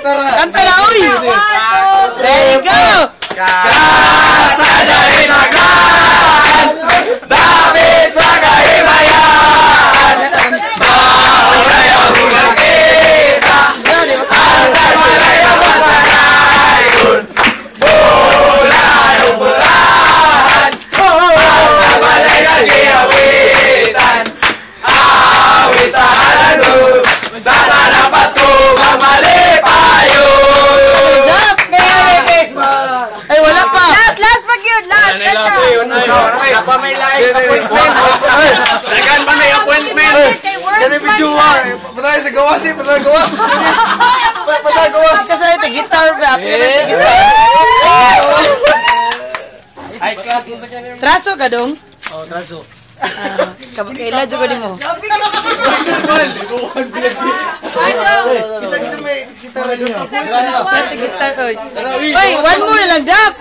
gitara. Kanta na, uy! One, two, three. Ready, go! Kasadyarin David sa kahimayan. Maulay ang nakita. Ang malay na masanayon. Bulahan o bulahan. Ang malay na giawitan. Awit sa halalo. Sa tanang Pasko magmalipayon. Jump! Merry Christmas! Ay, wala pa. Last, last pag yun. Last, kanta. Napa may like appointment. Dagan pa may appointment. Kani video ah. Patay sa gawas ni, patay gawas. Patay gawas. Kasi ito, guitar ba? Apil naman ito, guitar. Ay, class mo sa kanila. Traso ka dong? Oh, traso. Ah, kaila jud ko nimo. Isa isa may gitara niyo. Sa guitar oy. Oy, one more na lang, Jap.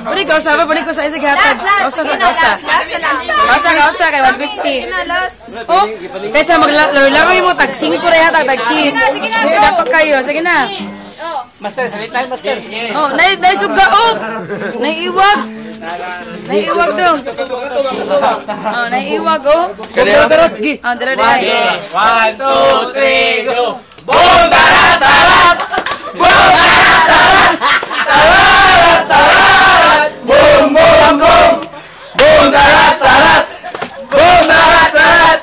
Pwede ka usaba, pwede ko sa isa gihatag. Last, last. Kausa sa Sige na, kausa. last. Last na lang. Kausa kausa kay 150. Sige na, last. Oh, kaysa maglaro-laro mo tag 5 ra hatag tag cheese. Sige na, go. Dapat kayo, sige na. Master, salita tayo, master. Oh, nay nay suga oh. Naiiwag. Naiiwag dong. Oh, naiiwag oh. Oh, dara dara. One, two, three, go! Boom, tarat, tarat! Boom, tarat, tarat! Tarat, tarat! Boom, boom, boom! Boom, tarat, tarat! Boom, tarat, tarat!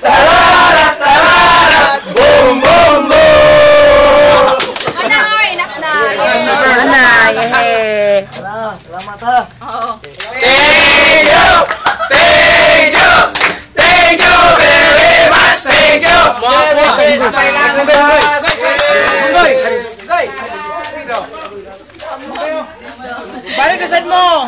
Tarat, tarat! Boom, boom, boom! Ano, enough na. Ana, yehe. Salamat ha. Thank you! Thank you! Thank you very much! Thank you! Merry Christmas! Goy! Goy! Balik na sad mo!